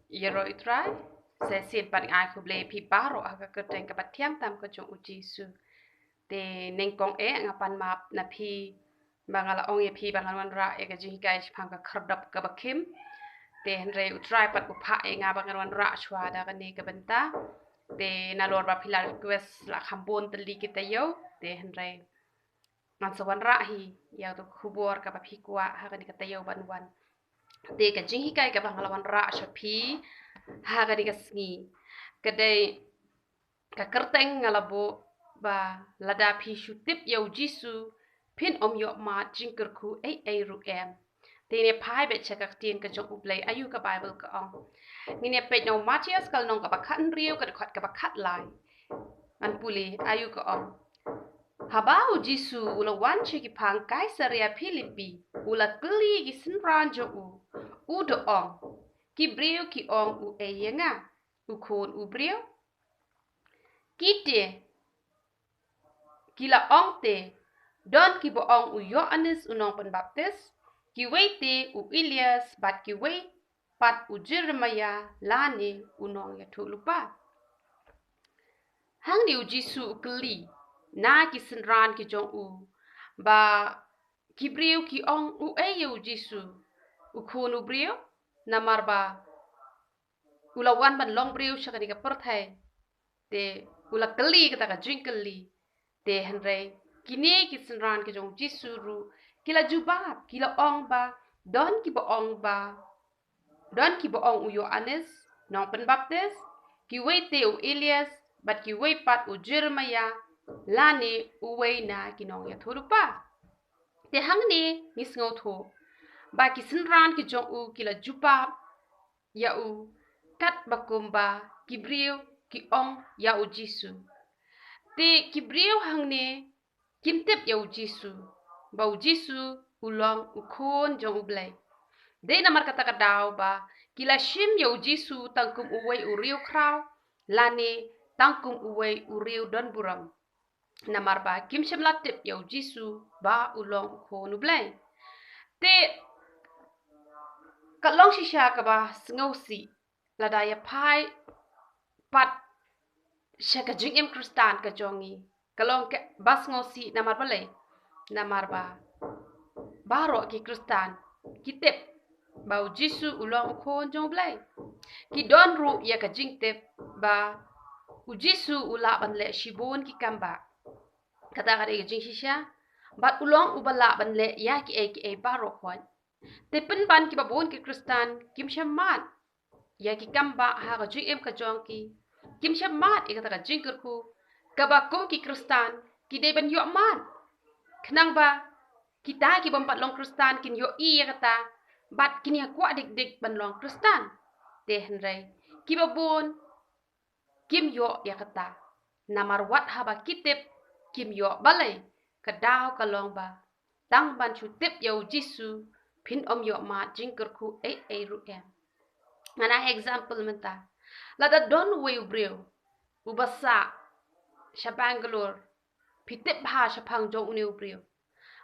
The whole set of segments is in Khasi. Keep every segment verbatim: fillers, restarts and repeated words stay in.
Ïaroh ïa u Trai. Sa shisien pat nga ai khublei ïa phi baroh ha ka kyrteng kaba thiang tam ka jong u Jisu. Te nyngkong eh nga pan map na phi ba nga la ong ïa phi ba ngan wanrah ïa ka jinghikai shaphang ka khyrdop kaba khim. Te hynrei u Trai pat u phah ïa nga ba ngan wanrah shuwa da kane ka bynta. Te nalor ba phi la request la kham bun tylli ki taïew. Te hynrei ngan sa wanrah hi ïa ka khubor kaba phi kwah ha kane ka taïew ban wan. Te ka jinghikai kaba nga la wanrah sha phi ha kane ka sngi ka dei ka kyrteng nga la buh ba lada phi shu tip ïa u Jisu phin ym ïoh mad jingkyrkhu ei ei ruh em. Te ngin ïa phai beit sha ka ktien ka jong u Blei, aïu ka Baibl ka ong. Ngin ïa peit na u Mathaios ka lynnong kaba khathynriew ka dkhot kaba khatlai. Ngan pule aïu ka ong. Haba u Jisu u la wan sha ki phang Kaisaria Philippi, u la kylli ki synran jong u, u da ong, ki briew ki ong u ei ïa nga, u Khun u briew? Ki te ki la ong te, don kiba ong u Ïoannis u nongpynbaptis, kiwei te u Elias bad kiwei pat u Jeremaïah lane u nongïathuhlypa. Hangne u Jisu u kylli na ki synran ki jong u ba ki briew ki ong u ei ïa u Jisu, u Khun u briew? Namar ba u la wan ban long briew sha kane ka pyrthei. Te u la kylli kata ka jingkylli. Te hynrei kine ki synran ki jong u Jisu ruh ki la jubab, ki la ong ba don kiba ong ba don kiba ong u Ïoannis nongpynbaptis, kiwei te u Elias bad kiwei pat u Jeremaïah lane uwei na ki nongïathuhlypa. Te hangne ngi sngewthuh ba ki synran ki jong u ki la jubab ïa u katba kumba ki briew ki ong ïa u Jisu. Te ki briew hangne kim tip ïa u Jisu ba u Jisu u long u Khun jong u Blei. Dei namar kata ka daw ba ki la shim ïa u Jisu tang kum uwei u riewkhraw lane tang kum uwei u riew donburom. Namar ba kim shym la tip ïa u Jisu ba u long u Khun u Blei. Te ka long shisha kaba sngewsih lada ïa phai pat sha ka jingim Khristan ka jong ngi. Ka long kaba sngewsih namar balei? Namar ba baroh ki Khristan ki tip ba u Jisu u long u Khun jong u Blei. Ki don ruh ïa ka jingtip ba u Jisu u lah ban leh shibun ki kambah. Kata ka dei ka jingshisha. Bad u long uba lah ban leh ïa kiei kiei baroh khoit. Te pynban kiba bun ki Khristan kim shym mad ïa ki kambah ha ka jingim ka jong ki. Kim shym mad ïa kata ka jingkyrkhu kaba kum ki Khristan ki dei ban ïoh mad. Khnang ba kita kibym pat long Khristan kin ïohi ïa kata bad kin ïa kwah dik dik ban long Khristan. Te hynrei kiba bun kim ïoh ïa kata. Namar wat haba ki tip kim ïoh. Balei? Ka daw ka long ba tang ban shu tip ïa u Jisu phin ym ïoh mad jingkyrkhu ei ei ruh em. Ngan ai example mynta. Lada don uwei u briew uba sah sha Bangalore, phi tip bha shaphang jong une u briew.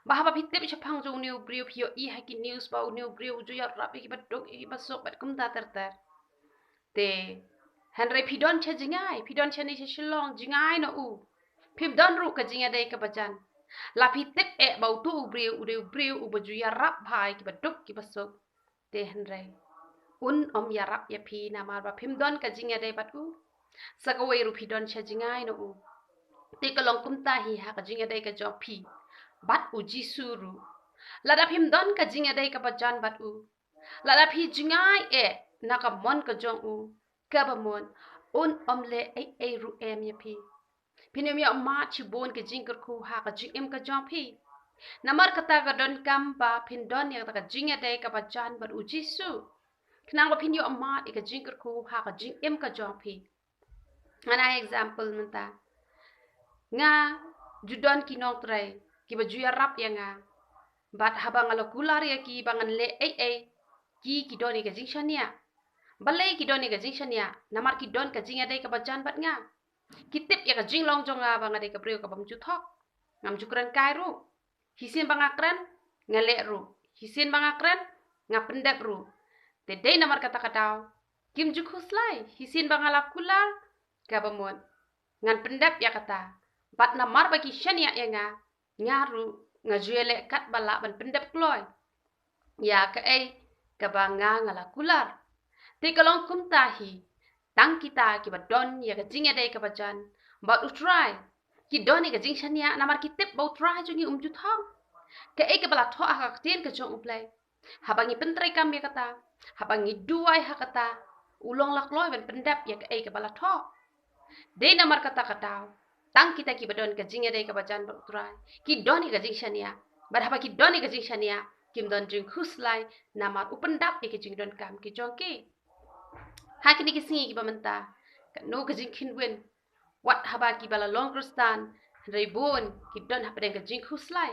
Ba haba phi tip shaphang jong une u briew phi ïohi ha ki news ba une u briew u ju ïarap ïa kiba duk ïa kiba suk bad kumta ter ter. Te hynrei phi don sha jngai, phi don shane sha Shillong, jngai na u. Phim don ruh ka jingïadei kaba jan. La phi tip eh ba uto u briew u dei u briew uba ju ïarap bha ïa kiba duk kiba suk. Te hynrei un ym ïarap ïa phi namar ba phim don ka jingïadei bad u. Sa kawei ruh phi don sha jngai na u. Te ka long kumta hi ha ka jingïadei ka jong phi bad u Jisu ruh. Lada phim don ka jingïadei kaba jan bad u, lada phi jngai eh na ka mon ka jong u, kaba mut un ym leh ei ei ruh em ïa phi. Phin ym ïoh mad shibun ka jingkyrkhu ha ka jingim ka jong phi. Namar kata ka donkam ba phin don ïa kata ka jingïadei kaba jan bad u Jisu. Khnang ba phin ïoh mad ïa ka jingkyrkhu ha ka jingim ka jong phi. Ngan ai example mynta. Nga ju don ki nongtrei kiba ju ïarap ïa nga. Bad haba nga la kular ïa ki ba ngan leh ei ei, ki ki don ïa ka jingshaniah. Balei ki don ïa ka jingshaniah? Namar ki don ka jingïadei kaba jan bad nga. Ki tip ïa ka jinglong jong nga ba nga dei ka briew kabym ju thok. Ngam ju kren kai ruh. Shisien ba nga kren nga leh ruh. Shisien ba nga kren nga pyndep ruh. Te dei namar kata ka daw Kim ju khuslai, shisien ba nga la kular, kaba mut ngan pyndep ïa kata. Bad namar ba ki shaniah ïa nga, nga ruh nga ju ïaleh katba lah ban pyndep kloi ïa kaei kaba nga nga la kular. Te ka long kumta hi, tang kita kiba don ïa ka jingïadei kaba jan bad U Trai, ki don ïa ka jingshaniah namar ki tip ba U Trai jong ngi um ju thong. Kaei kaba la thoh ha ka ktien ka jong U Blei, haba ngi pyntreikam ïa kata, haba ngi duwai ha kata, u long la kloi ban pyndep ïa kaei kaba la thoh. Dei namar kata ka daw, tang kita kiba don ka jingïadei kaba jan bad U Trai ki don ïa ka jingshaniah. Bad haba ki don ïa ka jingshaniah, kim don jingkhuslai namar u pyndap ïa ki jingdonkam ki jong ki. Ha kine ki sngi kiba mynta, kano ka jingkynwin, wat haba kiba la long Khristan, hynrei bun ki don hapdeng ka jingkhuslai.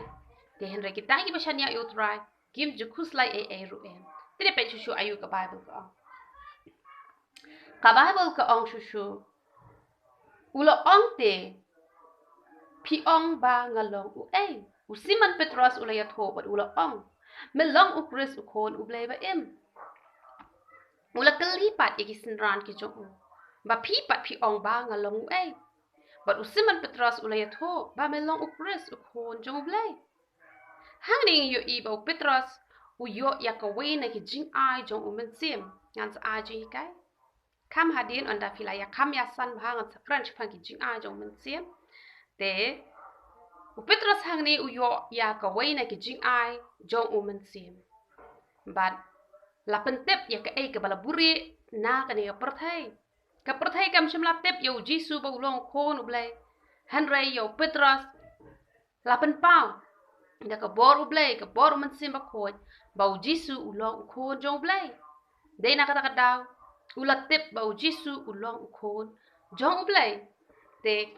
Te hynrei kita kiba shaniah ïa U Trai, kim ju khuslai ei ei ruh em. Te peit shuh shuh aïu ka Baibl ka ong. Ka Baibl ka ong shuh shuh, u la ong te, phi ong ba nga long uei? U Simon Petros u la ïathuh bad u la ong, me long U Khrist, U Khun U Blei ba im. U la kylli pat ïa ki synran ki jong u, ba phi pat phi ong ba nga long uei? Bad u Simon Petros u la ïathuh ba me long U Khrist, U Khun jong U Blei. Hangne ngi ïohi ba u Petros u ïoh ïa kawei na ki jingai jong U Mynsiem. Ngan sa ai jinghikai. Kham hadien ynda phi la ïa kham ïa san bha ngan sa kren shaphang ki jingai jong U Mynsiem. Te u Petros hangne u ïoh ïa kawei na ki jingai jong U Mynsiem. Bad la pyntip ïa kaei kaba la buhrieh na kane ka pyrthei. Ka pyrthei kam shym la tip ïa U Jisu ba u long U Khun U Blei. Hynrei ïa u Petros la pynpaw da ka bor U Blei, ka bor U Mynsiem Bakhuid, ba U Jisu u long U Khun jong U Blei. Dei na kata ka daw u la tip ba U Jisu u long U Khun jong U Blei. Te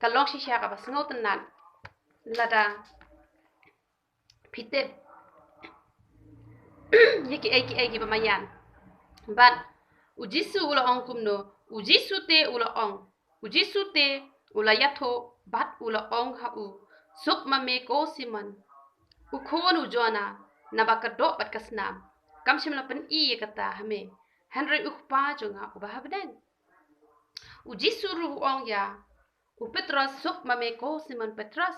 ka long shisha kaba sngewtynnat lada phi tip ïa kiei kiei kiba maïan. Bad U Jisu u la ong kumno? U Jisu te u la ong, U Jisu te u la ïathuh bad u la ong ha u, suk ma me ko Simon, u khun u Jona, naba ka doh bad ka snam kam shym la pyni ïa kata ha me, hynrei U Kpa jong nga uba ha bneng. U Jisu ruh u ong ïa u Petros, suk ma me ko Simon Petros,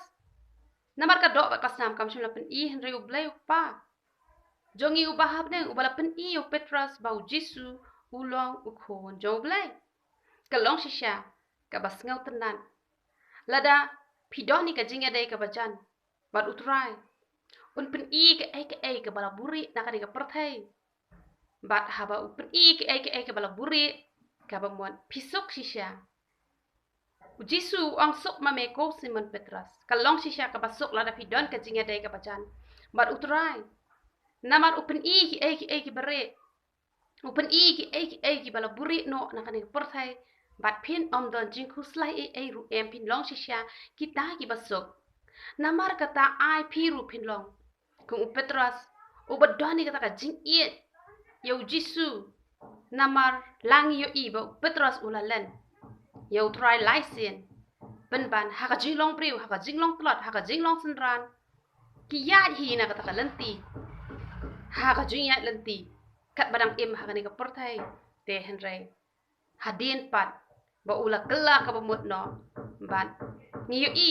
namar ka doh bad ka snam kam shym la pyni, hynrei U Blei U Kpa jong ngi uba ha bneng uba la pyni ïa u Petros ba U Jisu u long U Khun jong U Blei. Ka long shisha kaba sngewtynnat lada phi don ïa ka jingïadei kaba jan bad U Trai, un pyni kaei kaei kaba la buhrieh na kane ka pyrthei. Bad haba u pyni kaei kaei kaba la buhrieh, kaba mut phi suk shisha. U Jisu u ong, suk ma me ko Simon Petros. Ka long shisha kaba suk lada phi don ka jingïadei kaba jan bad U Trai. Namar u pyni kiei kiei kiba rieh, u pyni kiei kiei kiba la buhrieh noh na kane ka pyrthei. Bad phin ym don jingkhuslai ei ei ruh em, phin long shisha kita kiba suk. Namar kata ai phi ruh phin long kum u Petros uba don ïa kata ka jingïeit ïa U Jisu. Namar la ngi ïohi ba u Petros u la len ïa U Trai lai sien, pynban ha ka jinglong briew, ha ka jinglong tlot, ha ka jinglong synran. Ki ïaid hi na kata ka lynti, ha ka jingïaid lynti katba dang im ha kane ka pyrthei. Te hynrei hadien pat ba u la kylla kaba mut noh, bad ngi ïohi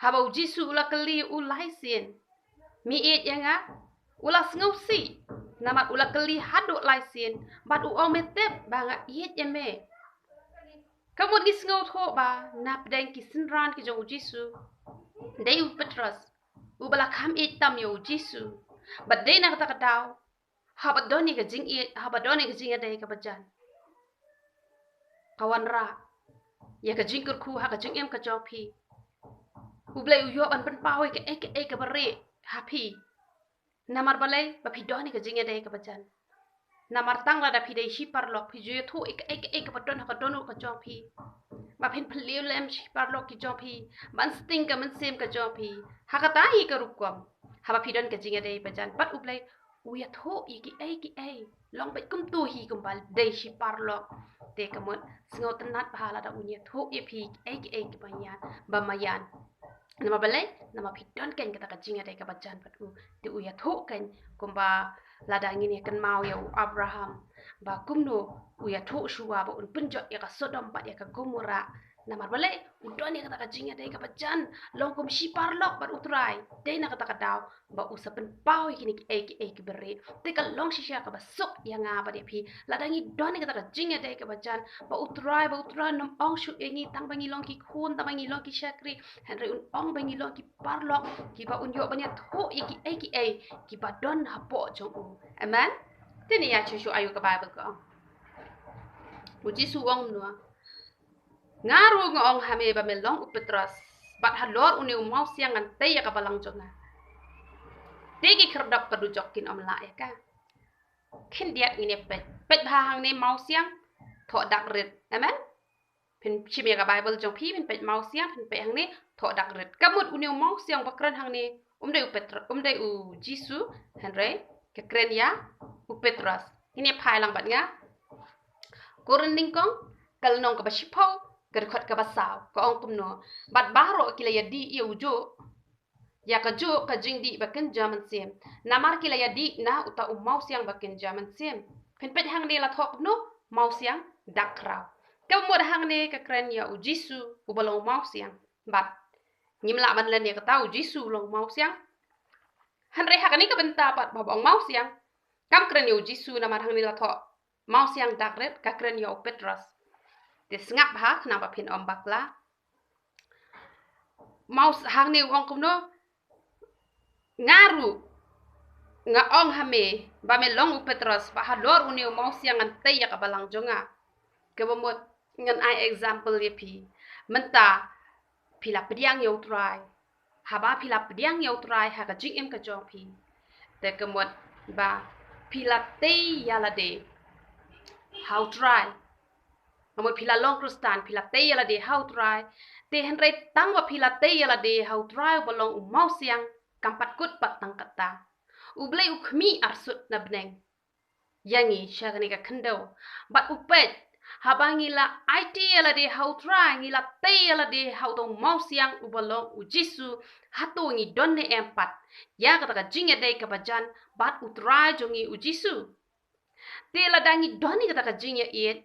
haba U Jisu u la kylli u lai sien, me ïeit ïa nga? U la sngewsih namar u la kylli haduh lai sien bad u ong, me tip ba nga ïeit ïa me. Ka mut ngi sngewthuh ba na pdeng ki synran ki jong U Jisu, dei u Petros uba la kham ïeit tam ïa U Jisu. Bad dei na kata ka daw, haba don ïa ka jingïeit, haba don ïa ka jingïadei kaba jan, ka wanrah ïa ka jingkyrkhu ha ka jingim ka jong phi. U Blei u ïoh ban pynpaw ïa kaei kaei kaba rieh ha phi. Namar balei? Ba phi don ïa ka jingïadei kaba jan. Namar tang lada phi dei shi paralok phi ju ïathuh ïa kaei kaei kaba don ha ka dohnud ka jong phi, ba phin phylliew lem shi paralok ki jong phi, ban sting ka mynsiem ka jong phi. Ha kata hi ka rukom, haba phi don ka jingïadei ba jan bad U Blei, u ïathuh ïa kiei kiei, long beit kumto hi kumba dei shi paralok. Te ka mut sngewtynnat bha lada un ïathuh ïa phi kiei kiei kiba ïa, ba maïan. Namar balei? Namar phi don kein kata ka jingïadei kaba jan bad u. Te u ïathuh kein kumba lada ngin ïa kynmaw ïa u Abraham ba kumno u ïathuh shuwa ba un pynjot ïa ka Sodom bad ïa ka Gomorrah. Namar balei? U don ïa kata ka jingïadei kaba jan, long kum shi paralok bad u Trai. Dei na kata ka daw ba u sa pynpaw ïa kine kiei kiei kiba rieh. Te ka long shisha kaba suk ïa nga bad ïa phi lada ngi don ïa kata ka jingïadei kaba jan, ba u Trai, ba u Trai un ym ong shuh ïa ngi tang ba ngi long ki khun, tang ba ngi long ki shakri, hynrei un ong ba ngi long ki paralok kiba un ïoh ban ïathuh ïa kiei kiei kiba don hapoh jong u. Amen. Te ngin ïa shu shu ïa ka Baibl ka ong. U Jisu u ong kumno? Nga ruh nga ong ha me ba me long u Petros, bad halor une u mawsiang ngan tei ïa ka balang jong nga. Te ki khyrdop ka dujok kin ym lah ïa ka. Khyndiat ngin ïa peit. Peit bha hangne mawsiang, thoh dak rit. Amen. Phin shim ïa ka Baibl jong phi, phin peit mawsiang, phin peit hangne, thoh dak rit. Ka mut une u mawsiang ba kren hangne, um dei u Petro-, um dei u Jisu, hynrei ka kren ïa u Petros. Ngin ïa phai lang bad nga. Korinth nyngkong, ka lynnong kaba shiphew, ka dkhot kaba saw, ka ong kumno? Bad baroh ki la ïadih ïa u juh, ïa ka juh ka jingdih ba kynja mynsiem. Namar ki la ïadih na uta u mawsiang ba kynja mynsiem. Phin peit hangne la thoh kumno? Mawsiang dak khraw. Ka mut hangne ka kren ïa u Jisu uba long u mawsiang. Bad ngim lah ban len ïa kata u Jisu u long u mawsiang. Hynrei ha kane ka bynta pat ba ong mawsiang, kam kren ïa u Jisu namar hangne la thoh mawsiang dak rit, ka kren ïa u Petros. Te sngap bha khnang ba phin ym bakla. Maw hangne u ong kumno? Nga ruh nga ong ha me ba me long u Petros, ba halor une u mawsiang ngan tei ïa ka balang jong nga. Kaba mut ngan ai example ïa phi. Mynta phi la pdiang ïa u Trai. Haba phi la pdiang ïa u Trai ha ka jingim ka jong phi, te ka mut ba phi la tei ïa lade ha u Trai. Ka mut phi la long Khristan, phi la tei ïa lade ha u Trai. Te hynrei tang ba phi la tei ïa lade ha u Trai uba long u mawsiang, kam pat kut pat tang kata. U Blei u khmih arsut na bneng ïa ngi sha kane ka khyndew. Bad u peit, haba ngi la aiti ïa lade ha u Trai, ngi la tei ïa lade ha uta u mawsiang uba long u Jisu, hato ngi don ne em pat ïa kata ka jingïadei kaba jan bad u Trai jong ngi u Jisu? Te lada ngi don ïa kata ka jingïaieit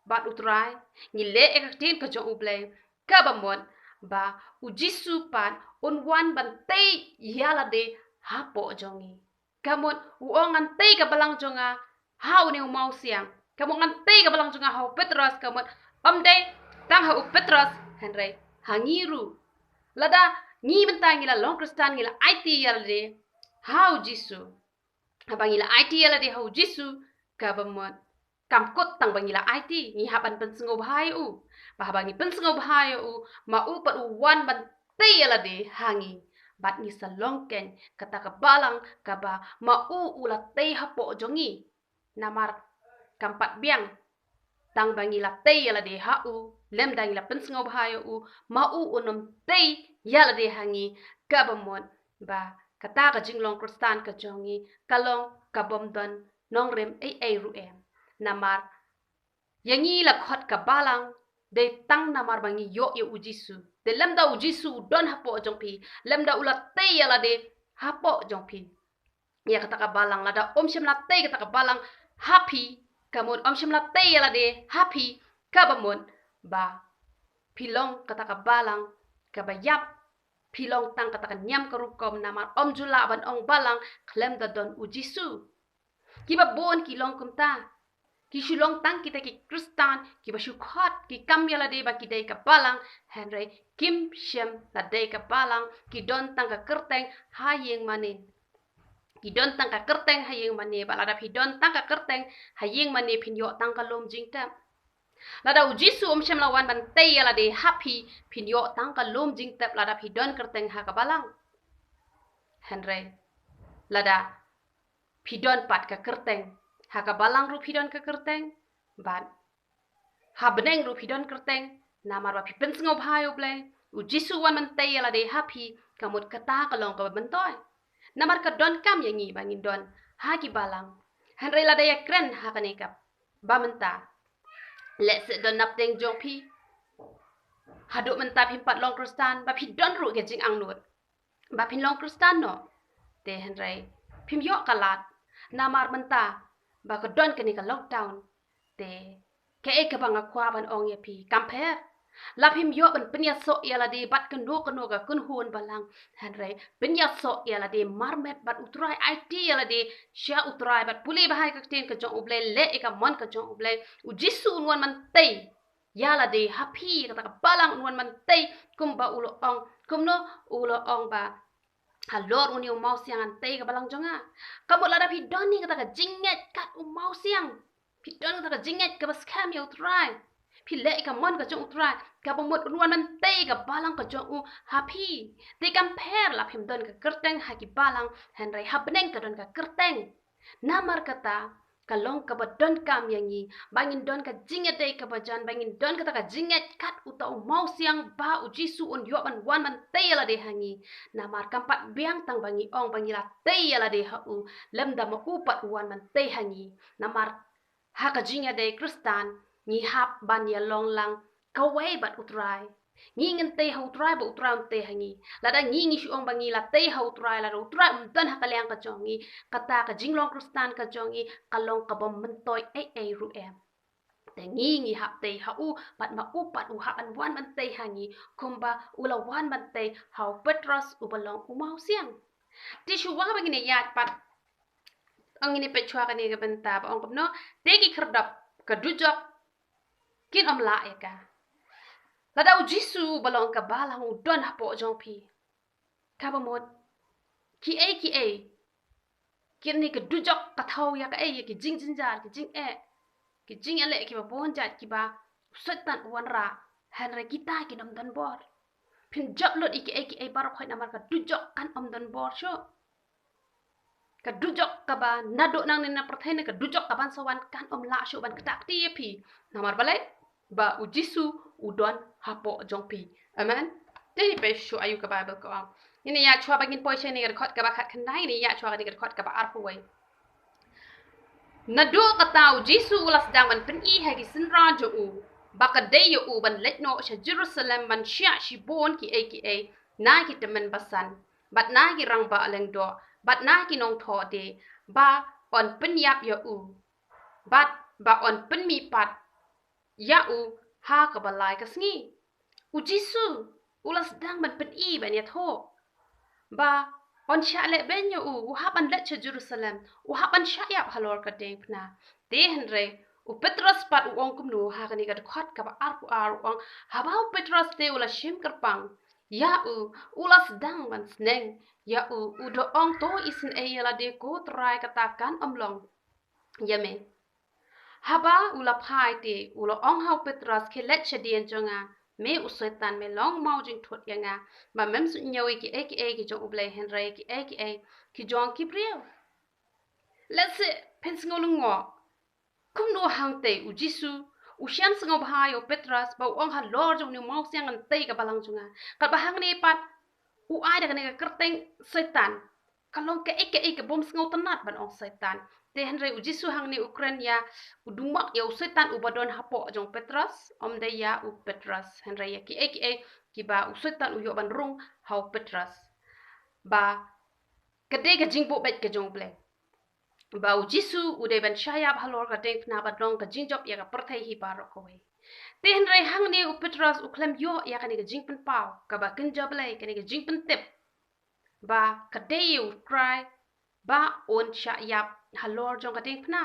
bad u Trai, ngi leh ïa ka ktien ka jong u Blei, kaba mut ba u Jisu pat un wan ban tei ïa lade hapoh jong ngi. Ka mut u ong ngan tei ka balang jong nga ha une u mawsiang. Ka mut ngan tei ka balang jong nga ha u Petros, ka mut ym dei tang ha u Petros, hynrei ha ngi ruh. Lada ngi mynta ngi la long Khristan, ngi la aiti ïa lade ha u Jisu. Haba ngi la aiti ïa lade ha u Jisu, kaba mut kam kut tang ba ngi la aiti, ngi hap ban pynsngewbha ïa u. Ba haba ngi pynsngewbha ïa u, ma u pat u wan ban tei ïa lade ha ngi. Bad ngi sa long kein kata ka balang kaba ma u u la tei hapoh jong ngi. Namar kam pat biang tang ba ngi la tei ïa lade ha u, lymda ngi la pynsngewbha ïa u, ma u un ym tei ïa lade ha ngi, kaba mut ba kata ka jinglong Khristan ka jong ngi ka long ka bym don nongrim ei ei ruh em. Namar ïa ngi la khot ka balang dei tang namar ba ngi ïoh ïa u Jisu. Te lymda u Jisu u don hapoh jong phi, lymda u la tei ïa lade hapoh jong phi, ïa kata ka balang, lada um shym la tei kata ka balang ha phi, ka mut um shym la tei ïa lade ha phi, kaba mut ba phi long kata ka balang kaba ïap, phi long tang kata ka niam ka rukom, namar um ju lah ban ong balang khlem da don u Jisu. Kiba bun ki long kumta. Ki shu long tang kita ki Khristan kiba shu khot, ki kam ïa lade ba ki dei ka balang, hynrei kim shym la dei ka balang, ki don tang ka kyrteng ha ïing mane. Ki don tang ka kyrteng ha ïing mane, bad lada phi don tang ka kyrteng ha ïing mane, phin ïoh tang ka lum jingtep. Lada u Jisu um shym la wan ban tei ïa lade ha phi, phin ïoh tang ka lum jingtep lada phi don kyrteng ha ka balang. Hynrei lada phi don pat ka kyrteng ha ka balang ruh phi don ka kyrteng, bad ha bneng ruh phi don kyrteng, namar ba phi pynsngewbha ïa u Blei, u Jisu u wan ban tei ïa lade ha phi, ka mut kata ka long kaba myntoi. Namar ka donkam ïa ngi ba ngin don ha ki balang. Hynrei lada ïakren ha kane kaba mynta, lehse don napdeng jong phi Haduh mynta phim pat long Khristan, ba phi don ruh ka jingangnud ba phin long Khristan noh. Te hynrei phim ïoh ka lad, namar mynta ba ka don kane ka lockdown. Te kaei kaba nga kwah ban ong ïa phi, kam pher. La phim ïoh ban pynïasoh ïa lade bad kano kano ka kynhun balang, hynrei pynïasoh ïa lade marmet bad U Trai, aiti ïa lade sha U Trai bad pule bha ïa ka ktien ka jong U Blei, leh ïa ka mon ka jong U Blei. U Jisu un wan ban tei ïa lade ha phi, kata ka balang un wan ban tei, kumba u la ong, kumno u la ong ba, halor une u mawsiang ngan tei ka balang jong nga. Ka mut lada phi don hi kata ka jingngeit kat u mawsiang, phi don kata ka jingngeit kaba skhem ïa U Trai, phi leh ïa ka mon ka jong U Trai, kaba mut un wan ban tei ka balang ka jong u ha phi. Te kam pher la phim don ka kyrteng ha ki balang, hynrei ha bneng ka don ka kyrteng. Namar kata ka long kaba donkam ïa ngi ba ngin don ka jingïadei kaba jan, ba ngin don kata ka jingngeit kat uta u mawsiang ba U Jisu un ïoh ban wan ban tei ïa lade ha ngi. Namar kam pat biang tang ba ngi ong ba ngi la tei ïa lade ha u, lymda ma u pat u wan ban tei ha ngi. Namar ha ka jingïadei Khristan ngi hap ban ïalong lang kawei bad U Trai. Ngi ngin tei ha U Trai ba U Trai un tei ha ngi. Lada ngi ngi shu ong ba ngi la tei ha U Trai, lada U Trai um don ha ka liang ka jong ngi, kata ka jinglong Khristan ka jong ngi ka long kaba ym myntoi ei ei ruh em. Te ngi ngi hap tei ha u, bad ma u pat u hap ban wan ban tei ha ngi, kumba u la wan ban tei ha u Petros uba long u mawsiang. Te shuwa ba ngin ïaid pat, ong ngin ïa peit shuwa kane ka bynta ba ong kumno, te ki khyrdop ka dujok kin ym lah ïa ka. Lada U Jisu ba long ka balang u don hapoh jong phi, kaba mut kiei kiei, kine ka dujok ka thaw ïa kaei, ïa ki jingjynjar, ki jingeh, ki jingïaleh kiba bun jait kiba u Soitan u wanrah, hynrei kita kin ym don bor. Phin jop lut ïa kiei kiei baroh khoit namar ka dujok kan ym don bor shuh. Ka dujok kaba naduh nangne na pyrthei ne ka dujok kaban sa wan kan ym lah shuh ban ktah kti ïa phi. Namar balei? Ba U Jisu u don hapoh jong phi. Amen. Te peit shuwa aïu ka Baibl ka ong. Ngin ïa shuwa ba ngin poi sha kane ka dkhot kaba khatkhyndai, ngin ïa shuwa kane ka dkhot kaba arphew wei. Naduh kata U Jisu u la sdang ban pyni ha ki synran jong u ba ka dei ïa u ban leit noh sha Jerusalem ban shah shibun kiei kiei na ki tymmen basan, bad na ki rangbah lyngdoh, bad na ki nongthoh die, ba yn pynïap ïa u, bad ba yn pynmihpat ïa u ha kaba lai ka sngi. U Jisu u la sdang ban pyni ban ïathuh ba yn shah lehbeiñ ïa u, u hap ban leit sha Jerusalem, u hap ban shah ïap halor ka diengphna. Te hynrei u Petros pat u ong kumno ha kane ka dkhot kaba arphew ar, u ong, haba u Petros te u la shim kyrpang ïa u, u la sdang ban sneng ïa u, u da ong, to isynei ïa lade ko Trai, kata kan ym long ïa me. Haba u la phai te u la ong ha u Petros, khie leit shadien jong nga, me u Soitan, me long maw jingthut ïa nga, ba mem suidñiew ïa kiei kiei ki jong U Blei hynrei kiei kiei ki jong ki briew. Lehse phin sngew lyngngoh kumno hangtei U Jisu u shem sngewbha ïa u Petros ba u ong halor jong une u mawsiang ngan tei ka balang jong nga. Katba hangne pat u ai da kane ka kyrteng Soitan. Ka long kaei kaei ka bym sngewtynnat ban ong Soitan. Te hynrei U Jisu hangne u kren ïa u, dumok ïa u Soitan uba don hapoh jong u Petros, ym dei ïa u Petros. Hynrei ïa kiei kiei kiba u Soitan u ïoh ban rung ha u Petros. Ba ka dei ka jingbuh beit ka jong U Blei, ba U Jisu u dei ban shah ïap halor ka diengphna bad long ka jingjop ïa ka pyrthei hi baroh kawei. Te hynrei hangne u Petros u khlem ïoh ïa kane ka jingpynpaw kaba kynja Blei, kane ka jingpyntip ba ka dei ïa u Trai ba un shah ïap halor jong ka diengphna.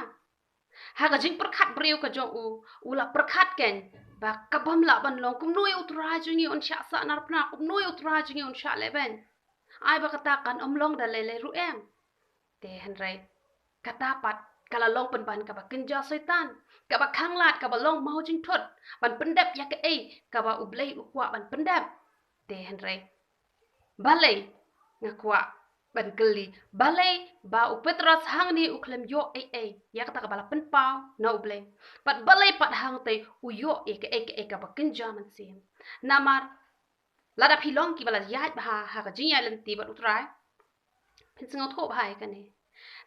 Ha ka jingpyrkhat briew ka jong u, u la pyrkhat kein ba ka bym lah ban long, kumno ïa u Trai jong ngi un shah sahnarphna, kumno ïa u Trai jong ngi un shah lehbeiñ. Ai ba kata kan ym long da lei lei ruh em. Te hynrei kata pat ka la long pynban kaba kynja Soitan, kaba khanglad, kaba long maw jingthut ban pyndep ïa kaei kaba U Blei u kwah ban pyndep. Te hynrei balei, nga kwah ban kylli, balei ba u Petros hangne u khlem ïoh ei ei ïa kata kaba la pynpaw na U Blei? Bad balei pat hangtei u ïoh ïa kaei kaei kaba kynja mynsiem? Namar lada phi long kiba la ïaid bha ha ka jingïaid lynti bad u Trai, phin sngewthuh bha ïa kane.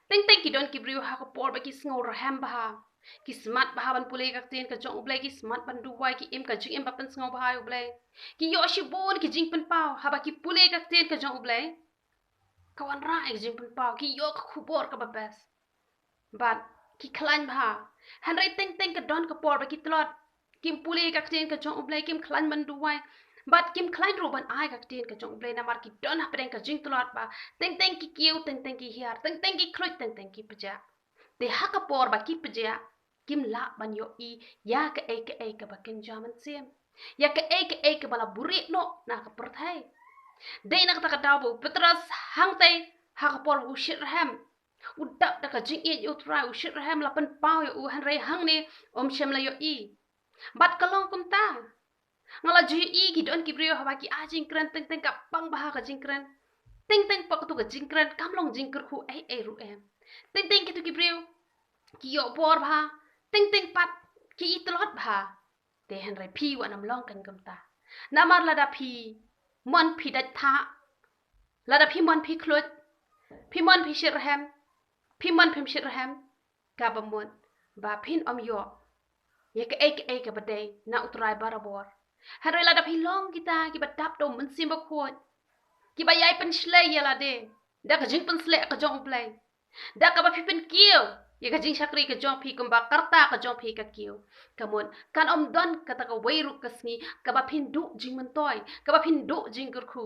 Teng teng ki don ki briew ha ka por ba ki sngew rhem bha, Ki smat bha ban pule ka ktien ka jong U Blei, ki smat ban duwai, ki im ka jingim ba pynsngewbha ïa U Blei. Ki ïoh shibun ki jingpynpaw haba ki pule ka ktien ka jong U Blei. Ka wanrah ïa ka jingpynpaw, ki ïoh ka khubor kaba best. Bad ki khlaiñ bha. Hynrei teng teng ka don ka por ba ki tlot. Kim pule ka ktien ka jong U Blei, kim khlaiñ ban duwai. Bad kim khlaiñ ruh ban ai ka ktien ka jong U Blei namar ki don hapdeng ka jingtlot ba teng teng ki kiew, teng teng ki hiar, teng teng ki khluit, teng teng ki pjah. Te ha ka por ba ki pjah, kim lah ban ïohi ïa kaei kaei kaba kynja mynsiem, ïa kaei kaei kaba la buhrieh noh na ka pyrthei. Dei na kata ka daw ba u Petros hangtei ha ka por ba u shitrhem, u dap da ka jingïeit ïa U Trai, u shitrhem, la pynpaw ïa u, hynrei hangne um shym la ïohi. Bad ka long kumta. Nga la ju ïohi ki don ki briew haba ki ai jingkren teng teng ka pang bha ka jingkren. Teng teng pat katu ka jingkren kam long jingkyrkhu ei ei ruh em. Teng teng kitu ki briew ki ïoh bor bha. Teng teng pat ki i tlot bha. Te hynrei phi wat nym long kan kumta. Namar lada phi mon phi dait thah, lada phi mon phi khluit, phi mon phi shitrhem, phi mon phim shitrhem, kaba mut ba phin ym ïoh ïa kaei kaei kaba dei na U Trai barabor. Hynrei lada phi long kita kiba dap da U Mynsiem Bakhuid, kiba ïai pynshlei ïa lade da ka jingpynshlei ka jong U Blei, da kaba phi pynkiew ïa ka jingshakri ka jong phi kumba ka rta ka jong phi ka kiew, ka mut kan ym don kata kawei ruh ka sngi kaba phin duh jingmyntoi, kaba phin duh jingkyrkhu.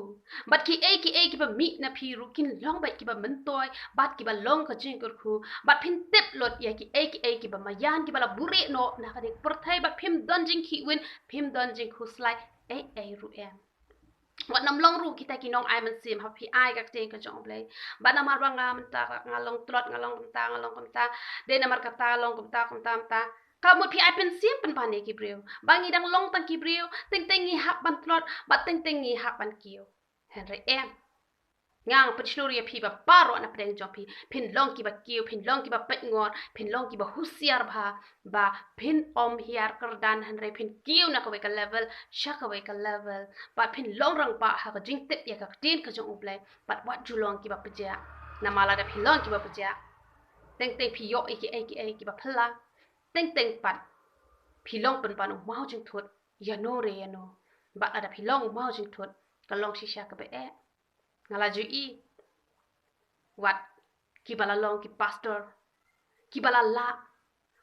Bad kiei kiei kiba mih na phi ruh kin long beit kiba myntoi bad kiba long ka jingkyrkhu. Bad phin tip lut ïa kiei kiei kiba maïan, kiba la buhrieh noh na kane ka pyrthei, bad phim don jingkhihwin, phim don jingkhuslai ei ei ruh em. Wat nym long ruh kita ki nongai mynsiem haba phi ai ka ktien ka jong U Blei. Bad namar ba nga mynta nga long tlot, nga long kumta, nga long kumta, dei namar kata long kumta, kumta, kumta. Ka mut phi ai pynsiem pynban ïa ki briew ba ngi dang long tang ki briew, teng teng ngi hap ban tlot bad teng teng ngi hap ban kiew. Hynrei em. Nga nga pynshlur ïa phi ba baroh na pdeng jong phi phin long kiba kiew, phin long kiba peitngor, phin long kiba husiar bha, ba phin ym hiar kyrdan, hynrei phin kiew na kawei ka level sha kawei ka level, bad phin long rangbah ha ka jingtip ïa ka ktien ka jong U Blei. Bad wat ju long kiba pjah. Namar lada phi long kiba pjah, teng teng phi ïoh ïa kiei kiei kiba phylla, teng teng pat phi long pynban u maw jingthut ïa no re ïa no. Bad lada phi long u maw jingthut, ka long shisha kaba eh. Nga la ju ïohi wat kiba la long ki pastor, kiba la lah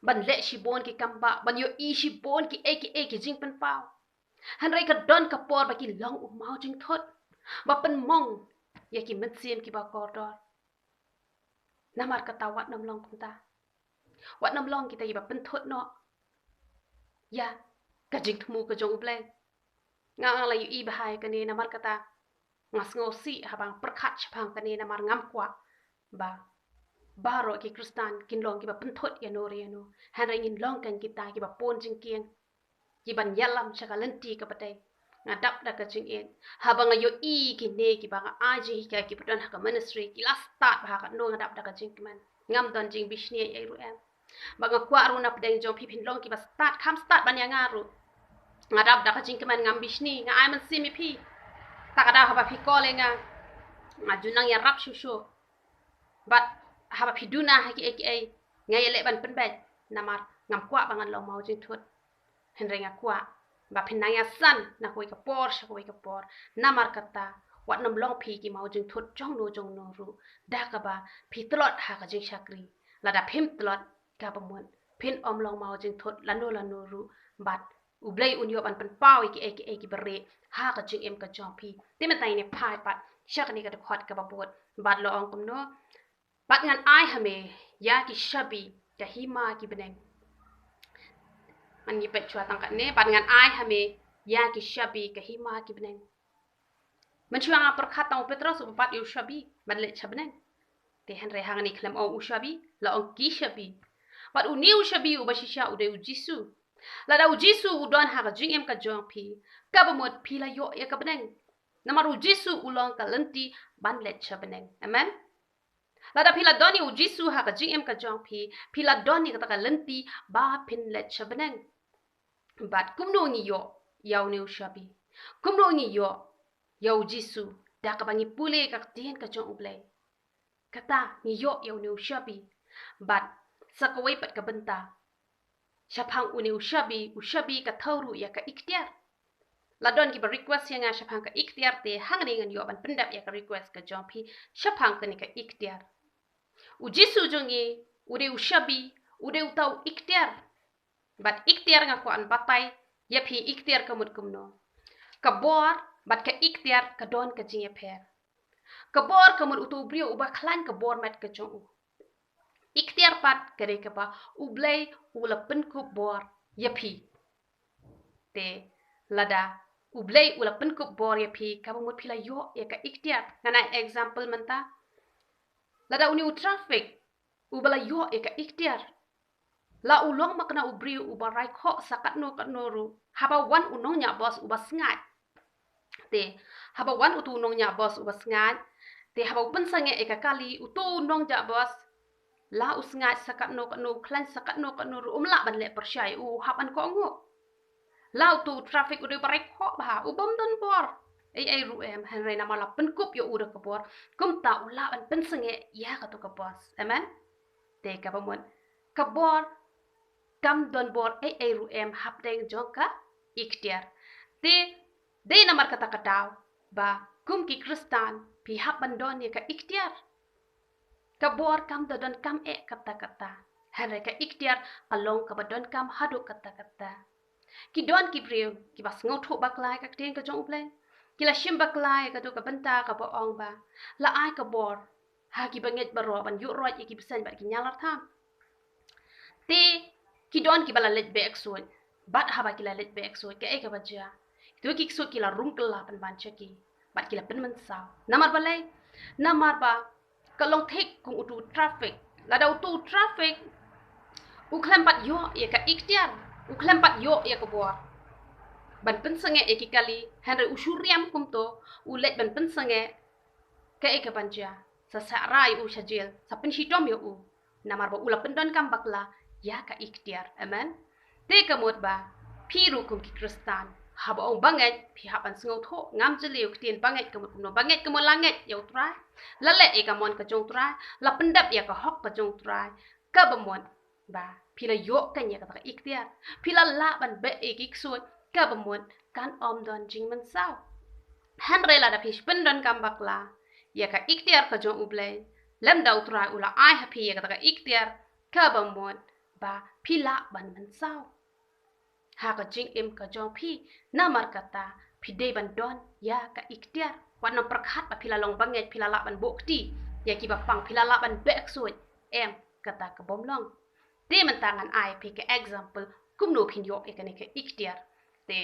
ban leh shibun ki kam bah, ban ïohi shibun kiei kiei ki jingpynpaw. Hynrei ka don ka por ba ki long u maw jingthut, ba pynmong ïa ki mynsiem kiba kordor. Namar kata wat nym long kumta. Wat nym long kita kiba pynthut noh ïa ka jingthmu ka jong U Blei. Nga nga la ïohi bha ïa kane, namar kata nga sngewsih haba nga pyrkhat shaphang kane, namar ngam kwah ba baroh ki Khristan kin long kiba pynthut ïa no re ïa no, hynrei ngin long kan kita kiba pun jingkieng, kiban ïalam sha ka lynti kaba dei. Nga dap da ka jingïeit haba nga ïohi kine kiba nga ai jinghikai kiba don ha ka ministry ki la stad bha katno, nga dap da ka jingkmen. Ngam don jingbishni ei ei ruh em. Ba nga kwah ruh na pdeng jong phi phin long kiba stad, kham stad ban ïa nga ruh. Nga dap da ka jingkmen, ngam bishni, nga ai mynsiem ïa phi. Ta ka daw haba phi call ïa nga, nga ju nang ïarap shuh shuh. Bad haba phi duna ha kiei kiei, nga ïaleh ban pynbeit, namar ngam kwah ba ngan long maw jingthut. Hynrei nga kwah ba phin nang ïasan na kawei ka por sha kawei ka por. Namar kata wat nym long phi ki maw jingthut jong no jong no ruh da kaba phi tlot ha ka jingshakri. Lada phim tlot, kaba mut phin ym long maw jingthut lano lano ruh, bad U Blei un ïoh ban pynpaw ïa kiei kiei kiba rieh ha ka jingim ka jong phi. Te mynta ngin ïa phai pat sha kane ka dkhot kaba bud, bad la ong kumno: Bad ngan ai ha me ïa ki shabi ka hima ki bneng. Ngan ïa peit shuwa tang katne: Bad ngan ai ha me ïa ki shabi ka hima ki bneng. Mynshuwa nga pyrkhat tang u Petros uba bat ïa u shabi ban leit sha bneng. Te hynrei hangne khlem ong u shabi, la ong ki shabi. Bad une u shabi uba shisha u dei u Jisu. Lada u Jisu u don ha ka jingim ka jong phi, kaba mut phi la ïoh ïa ka bneng. Namar u Jisu u long ka lynti ban leit sha bneng. Amen. Lada phi la don ïa u Jisu ha ka jingim ka jong phi, phi la don ïa kata ka lynti ba phin leit sha bneng. Bad kumno ngi ïoh ïa une u shabi? Kumno ngi ïoh ïa u Jisu? Da kaba ngi pule ka ktien ka jong U Blei. Kata ngi ïoh ïa une u shabi. Bad sa kawei pat ka bynta, shaphang une u shabi, u shabi ka thew ruh ïa ka iktiar. La don kiba request ïa nga shaphang ka iktiar, te hangne ngan ïoh ban pyndep ïa ka request ka jong phi shaphang kane ka iktiar. U Jisu jong ngi u dei u shabi, u dei uta u iktiar. Bad iktiar nga kwah ban batai ïa phi iktiar ka mut kumno. Ka bor bad ka iktiar ka don ka jingïapher. Ka bor ka mut utu u briew uba khlaiñ ka bor met ka jong u. Iktiar pat ka dei kaba U Blei u la pynkup bor ïa phi. Te lada U Blei u la pynkup bor ïa phi, kaba mut phi la ïoh ïa ka iktiar. Ngan ai example mynta. Lada une u traffic uba la ïoh ïa ka iktiar, la u long ma kane u briew uba rai khoh sa katno katno ruh, haba wan u nongñiah bos uba sngaid. Te haba wan utu u nongñiah bos uba sngaid, te haba u pynsangeh ïa ka kali, utu u nongñiah bos, la u sngaid sa katno katno, u khlaiñ sa katno katno ruh, um lah ban leh pyrshah ïa u hap ban kohnguh. La utu u traffic u dei uba rai khoh bha, u bym don bor ei ei ruh em, hynrei namar la pynkup ïa u da ka bor, kumta u lah ban pynsangeh ïa katu ka bos. Amen. Te kaba mut, ka bor kam don bor ei ei ruh em hapdeng jong ka iktiar. Te dei namar kata ka daw ba kum ki Khristan phi hap ban don ïa ka iktiar. Ka bor kam da donkam eh katta katta, hynrei ka iktiar ka long kaba donkam haduh katta katta. Ki don ki briew kiba sngewthuh bakla ïa ka ktien ka jong U Blei. Ki la shim bakla ïa katu ka bynta kaba ong ba la ai ka bor ha kiba ngeit baroh ban ïuh roit ïa ki bseiñ bad ki ñialartham. Te ki don kiba la leit beh ksuid, bad haba ki la leit beh ksuid, kaei kaba jia? Kito ki ksuid ki la rung kylla pynban sha ki bad ki la pynmynsaw. Namar balei? Namar ba ka long thik kum utu u traffic. Lada utu u traffic u khlem pat ïoh ïa ka iktiar, u khlem pat ïoh ïa ka bor ban pynsangeh ïa ki kali, hynrei u shu riam kumto, u leit ban pynsangeh, kaei kaban jia? Sa sahrai u sha jel, sa pynshitom ïa u, namar ba u la pyndonkam bakla ïa ka iktiar. Amen. Te ka mut ba phi ruh kum ki Khristan, haba ong bangeit, phi hap ban sngewthuh. Ngam jylliew ktien bangeit ka mut kumno. Bangeit ka mut la ngeit ïa U Trai, la leh ïa ka mon ka jong U Trai, la pyndep ïa ka hok ka jong U Trai. Kaba mut ba phi la ïoh kane ïa kata ka iktiar, phi la lah ban beh ïa ki ksuid, kaba mut kan ym don jingmynsaw. Hynrei lada phi pyndonkam bakla ïa ka iktiar ka jong U Blei, lymda U Trai u la ai ha phi ïa kata ka iktiar, kaba mut ba phi lah ban mynsaw ha ka jingim ka jong phi. Namar kata phi dei ban don ïa ka iktiar. Wat nym pyrkhat ba phi la long bangeit phi la lah ban buh kti ïa kiba pang, phi la lah ban beh ksuid. Em, kata ka bym long. Te mynta ngan ai phi ka example kumno phin ïoh ïa kane ka iktiar. Te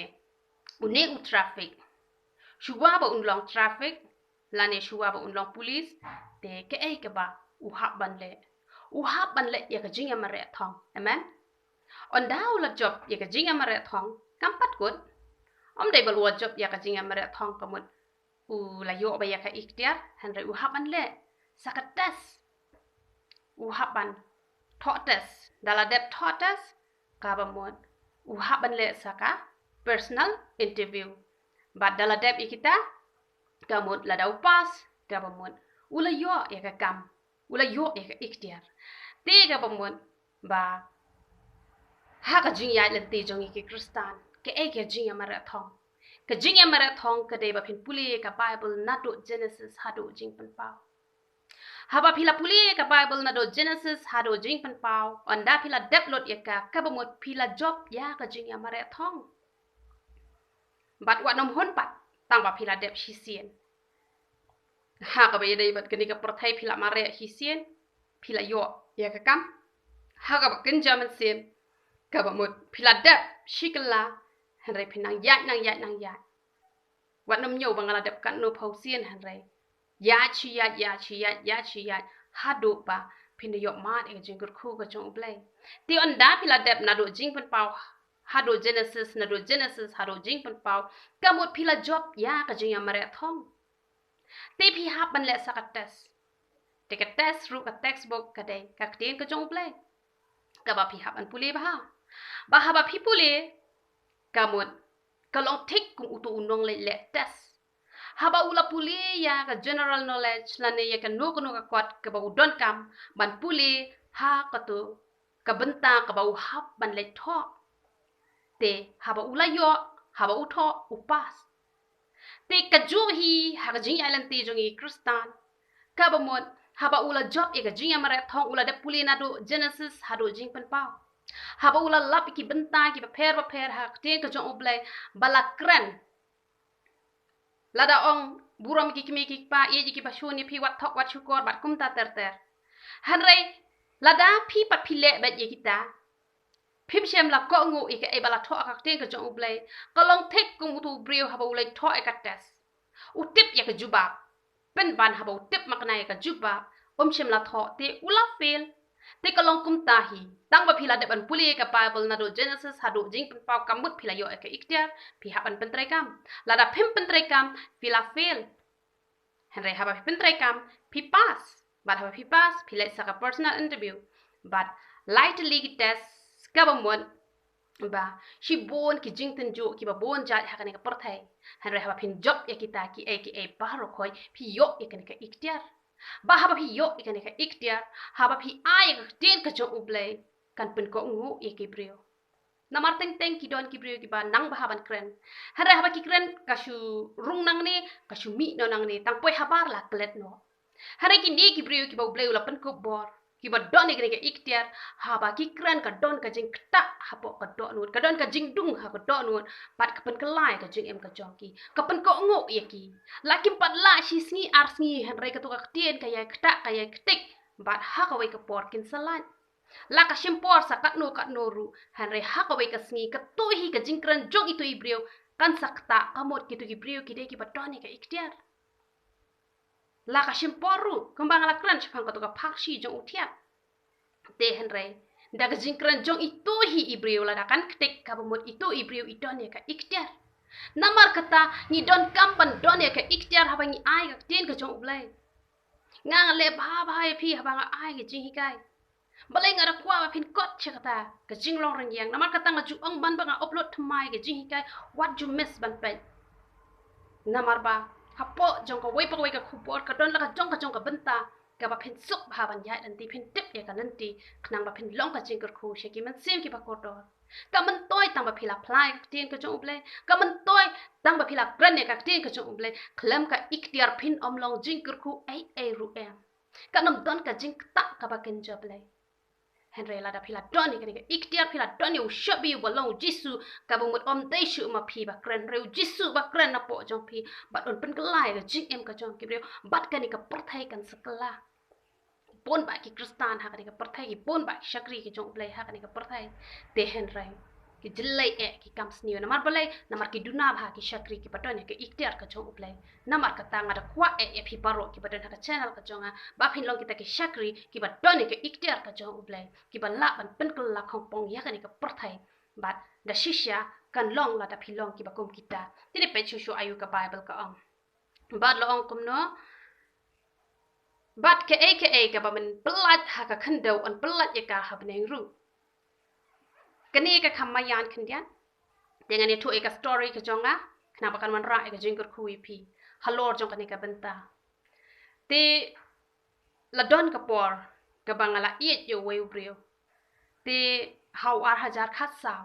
une u traffic, shuwa ba un long traffic lane shuwa ba un long pulit, te kaei kaba u hap ban leh? U hap ban leh ïa ka jingïamareh thong. Amen. Ynda u la jop ïa ka jingïamareh thong, kam pat kut. Ym dei ba u la jop ïa ka jingïamareh thong ka mut u la ïoh bha ïa ka iktiar, hynrei u hap ban leh sa ka test. U hap ban thoh test. Da la dep thoh test, kaba mut u hap ban leh sa ka personal interview. Bad da la dep ïa kita, ka mut lada u pass, kaba mut u la ïoh ïa ka kam, u la ïoh ïa ka iktiar. Te kaba mut ba ha ka jingïaid lynti jong ngi ki Khristan, kaei ka jingïamareh thong? Ka jingïamareh thong ka dei ba phin pule ïa ka Bible naduh Genesis haduh Jingpynpaw. Haba phi la pule ïa ka Bible naduh Genesis haduh Jingpynpaw, ynda phi la dep lut ïa ka, kaba mut phi la jop ïa ka jingïamareh thong. Bad wat nym hun pat tang ba phi la dep shisien. Ha kaba ïadei bad kane ka pyrthei phi la mareh shisien, phi la ïoh ïa ka kam. Ha kaba kynja mynsiem, kaba mut phi la dep shi kylla, hynrei phi nang ïaid, nang ïaid, nang ïaid. Wat nym ñiew ba nga la dep katno phew sien, hynrei ïaid shi ïaid, ïaid shi ïaid, ïaid shi ïaid, haduh ba phin da ïoh mad ïa ka jingkyrkhu ka jong U Blei. Te ynda phi la dep naduh Jingpynpaw haduh Genesis, naduh Genesis haduh Jingpynpaw, ka mut phi la jop ïa ka jingïamareh thong. Te phi hap ban leh sa ka test. Te ka test ruh, ka textbook, ka dei ka ktien ka jong U Blei, kaba phi hap ban pule bha. Bad haba phi pule, ka mut ka long thik kum utu u nongleit leh test. Haba u la pule ïa ka general knowledge lane ïa kano kano ka kot kaba u donkam ban pule ha katu ka bynta kaba u hap ban leit thoh. Te haba u la ïoh, haba u thoh, u pass. Te kajuh hi ha ka jingïaid lynti jong ngi ki Khristan, kaba mut haba u la jop ïa ka jingïamareh thong, u la dep pule naduh Genesis haduh Jingpynpaw. Haba u la lap ïa ki bynta kiba pher bapher ha ka ktien ka jong U Blei, ba la kren. Lada ong burom ïa ki kmie ki kpa, ïeit ïa kiba shun ïa phi, wat thok wat shukor bad kumta ter ter. Hynrei lada phi pat phi leh beit ïa kita, phim shym la kohnguh ïa kaei ba la thoh ha ka ktien ka jong U Blei. Ka long thik kum uto u briew haba u leit thoh ïa ka test. U tip ïa ka jubab, pynban haba u tip makna ïa ka jubab, um shym la thoh, te u la fail. Te ka long kumta hi, tang ba phi la dep ban pule ïa ka Bible naduh Genesis haduh Jingpynpaw, ka mut phi la ïoh ïa ka iktiar, phi hap ban pyntreikam. Lada phim pyntreikam, phi la fail. Hynrei haba phi pyntreikam, phi pass. Bad haba phi pass, phi leit sa ka personal interview. Bad lai tylli ki test, kaba mut ba shibun ki jingtynjuh kiba bun jait ha kane ka pyrthei. Hynrei haba phin jop ïa kita kiei kiei baroh khoit, phi ïoh ïa kane ka iktiar. Ba haba phi ïoh ïa kane ka iktiar, haba phi ai ïa ka ktien ka jong U Blei, kan pynkohnguh ïa ki briew. Namar teng teng ki don ki briew kiba nang bha ban kren. Hynrei haba ki kren, ka shu rung nangne, ka shu mih noh nangne, tang poi habar la klet noh. Hynrei kine ki briew kiba U Blei u la pynkup bor, kiba don ïa kane ka iktiar, haba ki kren ka don ka jingktah hapoh ka dohnud, ka don ka jingdung ha ka dohnud, bad ka pynkylla ïa ka jingim ka jong ki, ka pynkohnguh ïa ki. La kim pat lah shi sngi ar sngi, hynrei kato ka ktien ka ïai ktah, ka ïai ktik, bad ha kawei ka por kin sa lait. La ka shim por sa katno katno ruh, hynrei ha kawei ka sngi, kato hi ka jingkren jong ito i briew kan sa ktah, ka mut kito ki briew ki dei kiba don ïa ka iktiar. La ka shim por ruh, kumba nga la kren shaphang kato ka pharshi jong u thiat. Te hynrei da ka jingkren jong ito hi i briew, lada kan ktik, kaba mut ito i briew i don ïa ka iktiar. Namar kata ngi donkam ban don ïa ka iktiar haba ngi ai ka ktien ka jong U Blei. Nga nga leh bha bha ïa phi haba nga ai ka jinghikai. Balei nga da kwah ba phin kot sha kata ka jinglong rynïeng. Namar kata nga ju ong ban ba nga upload thymmai ka jinghikai, wat ju miss ban peit. Namar ba hapoh jong kawei pa kawei ka khubor ka don la ka jong ka jong ka bynta kaba phin suk bha ban ïaid lynti, phin tip ïa ka lynti, khnang ba phin long ka jingkyrkhu sha ki mynsiem kiba kordor. Ka myntoi tang ba phi la phla ïa ka ktien ka jong U Blei, ka myntoi tang ba phi la kren ïa ka ktien ka jong U Blei, khlem ka iktiar phin ym long jingkyrkhu ei ei ruh em. Kan ym don ka jingktah kaba kynja Blei. Hynrei lada phi la don ïa kane ka iktiar, phi la don ïa u shabi uba long U Jisu, kaba mut ym dei shuh ma phi ba kren, hynrei U Jisu ba kren napoh jong phi, bad un pynkylla ïa ka jingim ka jong ki briew, bad kane ka pyrthei kan sa kylla. Bun bah ki Khristan ha kane ka pyrthei, ki bun bah ki shakri ki jong U Blei ha kane ka pyrthei. Te hynrei ki jyllei eh ki kam sniew. Namar balei? Namar ki duna bha ki shakri kiba don ïa ka iktiar ka jong U Blei. Namar kata nga da kwah eh ïa phi baroh kiba don ha ka channel ka jong nga, ba phin long kita ki shakri kiba don ïa ka iktiar ka jong U Blei, kiba lah ban pynkylla khongpong ïa kane ka pyrthei. Bad da shisha kan long lada phi long kiba kum kita. Te peit shuh shuh aïu ka Bible ka ong. Bad la ong kumno? Bad kaei kaei kaba men pyllait ha ka khyndew yn pyllait ïa ka ha bneng ruh. Kane ka kham maïan khyndiat. Te ngan ïathuh ïa ka story ka jong nga, khnang ba kan wanrah ïa ka jingkyrkhu ïa phi halor jong kane ka bynta. Te la don ka por kaba nga la ïeit ïa uwei u briew. Te ha u ar hajar khatsaw,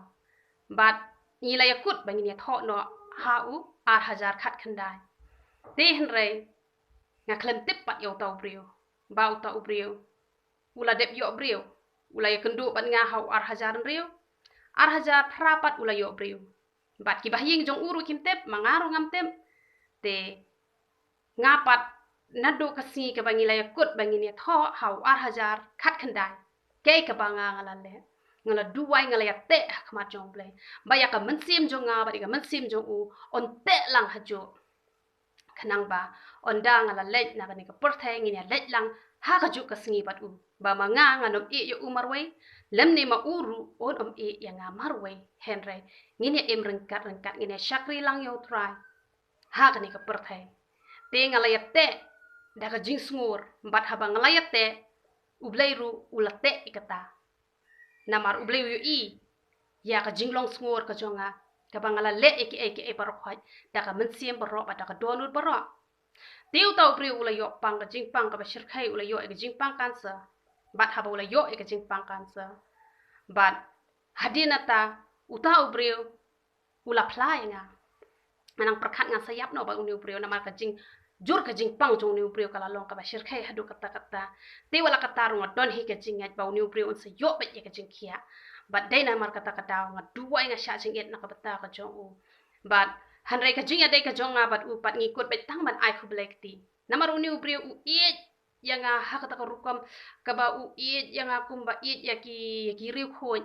bad ngi la ïakut ba ngin ïathoh noh ha u ar hajar khatkhyndai. Te hynrei nga khlem tip pat ïa uta u briew ba uta u briew u la dep ïoh briew. U la ïakynduh bad nga ha u ar hajar hynriew. Ar hajar phra pat u la ïoh briew. Bad kiba ha ïing jong u ruh kim tip, ma nga ruh ngam tip. Te nga pat naduh ka sngi kaba ngi la ïakut ba ngin ïathoh ha u ar hajar khatkhyndai, kaei kaba nga nga la leh? Nga la duwai, nga la ïateh ha khmat jong U Blei ba ïa ka mynsiem jong nga bad ïa ka mynsiem jong u un teh lang hajuh. Khnang ba ynda nga la leit na kane ka pyrthei ngin ïa leit lang ha kajuh ka sngi bad u. Ba ma nga ngan ym ïeh ïa u marwei, lymne ma u ruh un ym ïeh ïa nga marwei. Hynrei ngin ïa im ryngkat ryngkat, ngin ïa shakri lang ïa U Trai ha kane ka pyrthei. Te nga la ïateh da ka jingsngur, bad haba nga la ïateh, U Blei ruh u la teh ïa kata. Namar U Blei u ïohi ïa ka jinglong sngur ka jong nga, kaba nga la leh ïa kiei kiei baroh khoit da ka mynsiem baroh bad da ka dohnud baroh. Te uta u briew u la ïoh pang, ka jingpang kaba shyrkhei, u la ïoh ïa ka jingpang cancer. Bad haba u la ïoh ïa ka jingpang cancer, Bad hadien nata uta u briew u la phla ïa nga. Nga nang pyrkhat ngan sa ïap noh bad une u briew namar ka jingjur ka jingpang jong une u briew ka la long kaba shyrkhei haduh katta katta. Te wat la katta ruh nga don hi ka jingngeit ba une u briew un sa ïoh beit ïa ka jingkhiah. Bad dei namar kata ka daw nga duwai, nga shah jingit na ka bynta ka jong u. Bad hynrei ka jingïadei ka jong nga bad u pat ngi kut beit tang ban ai khublei kti. Namar une u briew u ïeit ïa nga ha kata ka rukom kaba u ïeit ïa nga kumba ïeit ïa ki, ïa ki riewkhuid.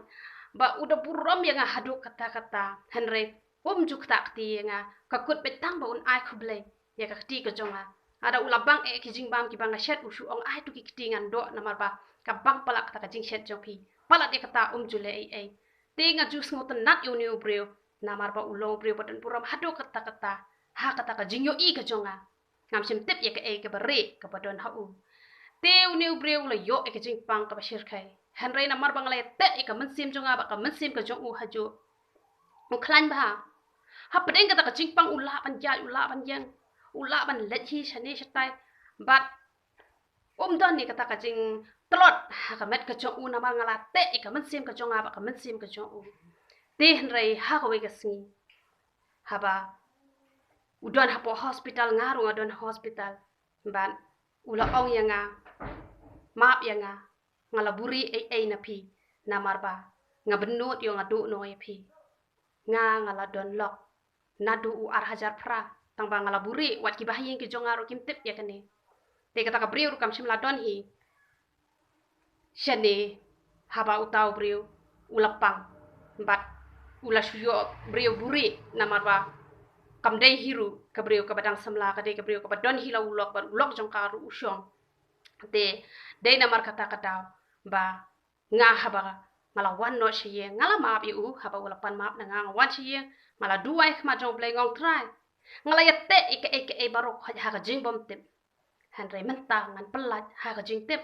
Ba u da burom ïa nga haduh katta katta. Hynrei um ju ktah kti ïa nga, ka kut beit tang ba un ai khublei ïa ka kti ka jong nga. Lada u la bang eh ki jingbam kiba nga shet, u shu ong, "Ai tu ki kti, ngan doh," namar ba ka bang palat kata ka jingshet jong phi. Palat ïa kata um ju leh ei ei. Te nga ju sngewtynnat ïa une u briew namar ba u long u briew ba don burom haduh katta katta ha kata ka jingïohi ka jong nga. Ngam shym tip ïa kaei kaba rieh kaba don ha u. Te une u briew u la ïoh ïa ka jingpang kaba shyrkhei. Hynrei namar ba nga la ïateh ïa ka mynsiem jong nga bad ka mynsiem ka jong u hajuh, u khlaiñ bha. Hapdeng kata ka jingpang u lah ban ïaid, u lah ban ïeng, u lah ban leit hi shane shatai. Bad um don ïa kata ka jingtlot ha ka met ka jong u namar nga la teh ïa ka mynsiem ka jong nga bad ka mynsiem ka jong u. Te hynrei ha kawei ka sngi haba u don hapoh hospital, nga ruh nga don hospital, bad u la ong ïa nga, "Map ïa nga, nga la buhrieh ei ei na phi, namar ba nga bynnud ïoh nga duh noh ïa phi. Nga, nga la don lok naduh u ar hajar phra, tang ba nga la buhrieh, wat kiba ha ïing ki jong nga ruh kim tip ïa kane." Te kata ka briew ruh kam shym la don hi shane haba uta u briew u la pang bad u la shu ïoh briew buhrieh namar ba kam dei hi ruh ka briew kaba dang samla, ka dei ka briew kaba don hi la u lok bad u lok jong ka ruh u shong. Te dei namar kata ka daw ba nga haba nga la wan noh sha ïing, nga la map ïa u, haba u la pan map na nga, nga wan sha ïing, nga la duwai khmat jong U Blei, nga ong, "Trai, nga la ïateh ïa kaei kaei baroh ha ka jingbymtip. Hynrei mynta ngan pyllait ha ka jingtip.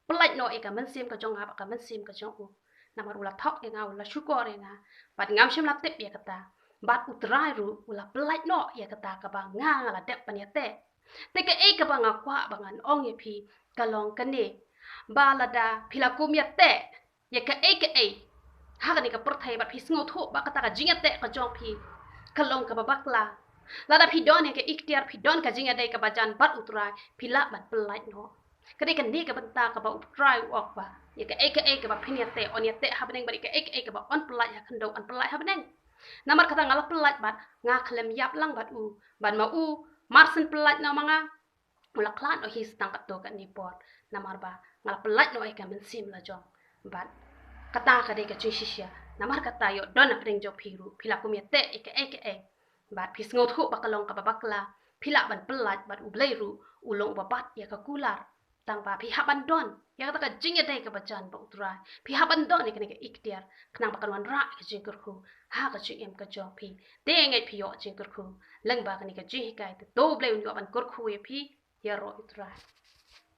Pyllait noh ïa ka mynsiem ka jong nga bad ka mynsiem ka jong u. Namar u la thok ïa nga, u la shukor ïa nga, bad ngam shym la tip ïa kata. Bad U Trai ruh u la pyllait noh ïa kata kaba nga, nga la dep ban ïateh. Te kaei kaba nga kwah ba ngan ong ïa phi ka long kane, ba lada phi la kum ïateh ïa kaei kaei ha kane ka pyrthei bad phi sngewthuh ba kata ka jingïateh ka jong phi ka long kaba bakla, lada phi don ïa ka iktiar, phi don ka jingïadei kaba jan bad U Trai, phi lah ban pyllait noh." Ka dei kane ka bynta kaba U Trai u ong ba ïa kaei kaei kaba phin ïateh, yn ïateh ha bneng, bad ïa kaei kaei kaba yn pyllait ha khyndew, yn pyllait ha bneng. Namar kata nga la pyllait bad nga khlem ïap lang bad u, bad ma u, mar syn pyllait noh ma nga, u la khlad noh hi sa tang katto katne por, namar ba nga la pyllait noh ïa ka mynsiem la jong. Bad kata ka dei ka jingshisha. Namar kata ïoh don na pdeng jong phi ruh, phi la kum ïateh ïa kaei kaei, bad phi sngewthuh ba ka long kaba bakla, phi lah ban pyllait, bad U Blei ruh u long uba bat ïa ka kular. Tang ba phi hap ban don ïa kata ka jingïadei kaba jan bad U Trai, phi hap ban don ïa kane ka iktiar, khnang ba kan wanrah ïa ka jingkyrkhu ha ka jingim ka jong phi. Te ngeit phi ïoh jingkyrkhu lyngba kane ka jinghikai, te to U Blei un ïoh ban kyrkhu ïa phi. Ïaroh ïa U Trai.